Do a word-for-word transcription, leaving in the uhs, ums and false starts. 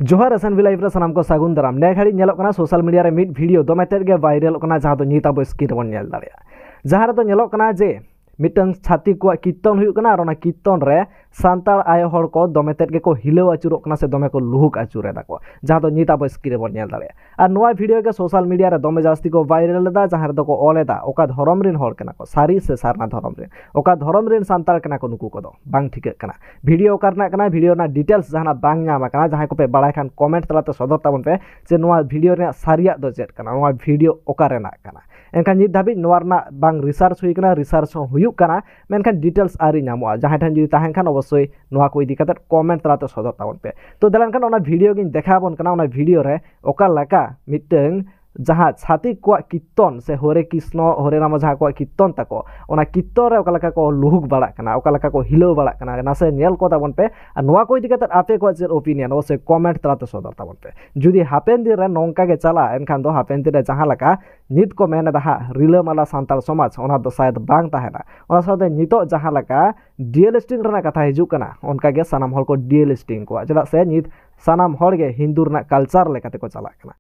ᱡᱚᱦᱟᱨ, S N V Live ᱨᱮ ᱥᱟᱱᱟᱢ ᱠᱚ ᱥᱟᱹᱜᱩᱱ ᱫᱟᱨᱟᱢ᱾ ᱱᱮ ᱜᱷᱟᱹᱲᱤᱡ ᱧᱮᱞᱚᱜ ᱠᱟᱱᱟ social media ᱨᱮ ᱢᱤᱫ video ᱫᱚᱢᱮ ᱛᱮᱫ ᱜᱮ viralᱚᱜ ᱠᱟᱱᱟ, ᱡᱟᱦᱟᱸ ᱫᱚ ᱱᱤᱛ ᱟᱵᱚ screen ᱨᱮᱵᱚᱱ ᱧᱮᱞ ᱫᱟᱲᱮᱭᱟᱜᱼᱟ, ᱡᱟᱦᱟᱸ ᱨᱮᱫᱚ ᱧᱮᱞᱚᱜ ᱠᱟᱱᱟ ᱡᱮ ᱢᱤᱫᱴᱟᱝ ᱪᱷᱟᱹᱛᱤᱠ ᱠᱚᱣᱟᱜ ᱠᱤᱨᱛᱚᱱ ᱦᱩᱭᱩᱜ ᱠᱟᱱᱟ, ᱟᱨ ᱚᱱᱟ ᱠᱤᱨᱛᱚᱱ ᱨᱮ ᱥᱟᱱᱛᱟᱲ ᱟᱭᱳ ᱦᱚᱲ ᱠᱚ ᱫᱚᱢᱮ ᱛᱮᱫ ᱜᱮᱠᱚ ᱦᱤᱞᱟᱹᱣ ᱟᱹᱪᱩᱨᱚᱜ ᱠᱟᱱᱟ ᱥᱮ ᱫᱚᱢᱮ ᱠᱚ ᱞᱩᱦᱩᱠ ᱟᱹᱪᱩᱨ ᱮᱫᱟ ᱠᱚ, ᱡᱟᱦᱟᱸ ᱫᱚ ᱱᱤᱛ ᱟᱵᱚ screen ᱨᱮᱵᱚᱱ ᱧᱮᱞ ᱫᱟᱲᱮᱭᱟᱜᱼᱟ᱾ ᱟᱨ ᱱᱚᱣᱟ video ᱜᱮ social media ᱨᱮ ᱫᱚᱢᱮ ᱡᱟᱹᱥᱛᱤ ᱠᱚ viral ᱮᱫᱟ, ᱡᱟᱦᱟᱸ ᱨᱮᱫᱚ ᱠᱚ ᱚᱞ ᱮᱫᱟ ᱚᱠᱟ ᱫᱷᱚᱨᱚᱢ ᱨᱮᱱ ᱦᱚᱲ ᱠᱟᱱᱟ ᱠᱚ, ᱥᱟᱹᱨᱤ ᱥᱮ ᱥᱟᱨᱱᱟ ᱫᱷᱚᱨᱚᱢ ᱨᱮᱱ, ᱚᱠᱟ ᱫᱷᱚᱨᱚᱢ ᱨᱮᱱ ᱥᱟᱱᱛᱟᱲ ᱠᱟᱱᱟ ᱠᱚ, ᱱᱩᱠᱩ ᱠᱚᱫᱚ ᱵᱟᱝ ᱴᱷᱤᱠᱟᱹᱜ ᱠᱟᱱᱟ᱾ Video ᱚᱠᱟ ᱨᱮᱱᱟᱜ ᱠᱟᱱᱟ, video ᱨᱮᱱᱟᱜ details ᱡᱟᱦᱟᱱᱟᱜ ᱵᱟᱝ ᱧᱟᱢ ᱟᱠᱟᱱᱟ, ᱡᱟᱦᱟᱸᱭ ᱠᱚᱯᱮ ᱵᱟᱲᱟᱭ ᱠᱷᱟᱱ comment ᱛᱟᱞᱟᱛᱮ ᱥᱚᱫᱚᱨ ᱛᱟᱵᱚᱱ ᱯᱮ ᱡᱮ ᱱᱚᱣᱟ video ᱨᱮᱱᱟᱜ ᱥᱟᱹᱨᱤᱭᱟᱜ ᱫᱚ ᱪᱮᱫ ᱠᱟᱱᱟ, ᱱᱚᱣᱟ video ᱚᱠᱟ ᱨᱮᱱᱟᱜ ᱠᱟᱱᱟ᱾ ᱮᱱᱠᱷᱟᱱ ᱱᱤᱛ ᱫᱷᱟᱹᱵᱤᱡ ᱱᱚᱣᱟ ᱨᱮᱱᱟᱜ ᱵᱟᱝ research ᱦᱩᱭ ᱠᱟᱱᱟ, research ᱦᱚᱸ ᱦᱩᱭᱩᱜ ᱠᱟᱱᱟ, ᱢᱮᱱᱠᱷᱟᱱ details ᱟᱹᱣᱨᱤ ᱧᱟᱢᱚᱜᱼᱟ᱾ ᱡᱟᱦᱟᱸᱭ ᱴᱷᱮᱱ ᱡᱩᱫᱤ ᱛᱟᱦᱮᱱ ᱠᱷᱟᱱ ᱚᱵᱚᱥᱥᱳᱭ ᱱᱚᱣᱟ ᱠᱚ ᱤᱫᱤ ᱠᱟᱛᱮ comment ᱛᱟᱞᱟᱛᱮ ᱥᱚᱫᱚᱨ ᱛᱟᱵᱚᱱ ᱯᱮ᱾ ᱛᱚ ᱫᱮᱞᱟ ᱮᱱᱠᱷᱟᱱ ᱚᱱᱟ video ᱜᱤᱧ ᱫᱮᱠᱷᱟᱣ ᱟᱵᱚᱱ ᱠᱟᱱᱟ᱾ ᱚᱱᱟ video ᱨᱮ ᱚᱠᱟ ᱞᱮᱠᱟ ᱢᱤᱫᱴᱟᱝ ᱡᱟᱦᱟᱸ ᱪᱷᱟᱹᱛᱤᱠ ᱠᱚᱣᱟᱜ ᱠᱤᱨᱛᱚᱱ ᱥᱮ ᱦᱚᱨᱮ ᱠᱨᱤᱥᱱᱚ ᱦᱚᱨᱮ ᱨᱟᱢ ᱡᱟᱦᱟᱸ ᱠᱚᱣᱟᱜ ᱠᱤᱨᱛᱚᱱ ᱛᱟᱠᱚ, ᱚᱱᱟ ᱠᱤᱨᱛᱚᱱ ᱨᱮ ᱚᱠᱟ ᱞᱮᱠᱟ ᱠᱚ ᱞᱩᱦᱩᱠ ᱵᱟᱲᱟᱜ ᱠᱟᱱᱟ, ᱚᱠᱟ ᱞᱮᱠᱟ ᱠᱚ ᱦᱤᱞᱟᱹᱣ ᱵᱟᱲᱟᱜ ᱠᱟᱱᱟ, ᱱᱟᱥᱮ ᱧᱮᱞ ᱠᱚ ᱛᱟᱵᱚᱱ ᱯᱮ᱾ ᱟᱨ ᱱᱚᱣᱟ ᱠᱚ ᱤᱫᱤ ᱠᱟᱛᱮ ᱟᱯᱮ ᱠᱚᱣᱟᱜ ᱪᱮᱫ opinion, ᱚᱵᱚᱥᱥᱳᱭ comment ᱛᱟᱞᱟᱛᱮ ᱥᱚᱫᱚᱨ ᱛᱟᱵᱚᱱ ᱯᱮ᱾ ᱡᱩᱫᱤ ᱦᱟᱯᱮᱱ ᱫᱤᱱ ᱨᱮ ᱱᱚᱝᱠᱟ ᱜᱮ ᱪᱟᱞᱟᱜᱼᱟ, ᱮᱱᱠᱷᱟᱱ ᱫᱚ ᱦᱟᱯᱮᱱ ᱫᱤᱱ ᱨᱮ ᱡᱟᱦᱟᱸ ᱞᱮᱠᱟ ᱱᱤᱛ ᱠᱚ ᱢᱮᱱ ᱮᱫᱟ ᱦᱟᱸᱜ ᱨᱤᱞᱟᱹᱢᱟᱞᱟ ᱥᱟᱱᱛᱟᱲ ᱥᱚᱢᱟᱡᱽ, ᱚᱱᱟ ᱫᱚ ᱥᱟᱭᱮᱫ ᱵᱟᱝ ᱛᱟᱦᱮᱱᱟ᱾ ᱚᱱᱟ ᱥᱟᱶᱛᱮ ᱱᱤᱛᱚᱜ ᱡᱟᱦᱟᱸ ᱞᱮᱠᱟ delisting ᱨᱮᱱᱟᱜ ᱠᱟᱛᱷᱟ ᱦᱤᱡᱩᱜ ᱠᱟᱱᱟ, ᱚᱱᱠᱟ ᱜᱮ ᱥᱟᱱᱟᱢ ᱦᱚᱲ ᱠᱚ delisting ᱠᱚᱣᱟ, ᱪᱮᱫᱟᱜ ᱥᱮ ᱱᱤᱛ ᱥᱟᱱᱟᱢ ᱦᱚᱲ ᱜᱮ ᱦᱤᱱᱫᱩ ᱨᱮᱱᱟᱜ culture ᱞᱮᱠᱟᱛᱮ ᱠᱚ ᱪᱟᱞᱟᱜ ᱠᱟᱱᱟ᱾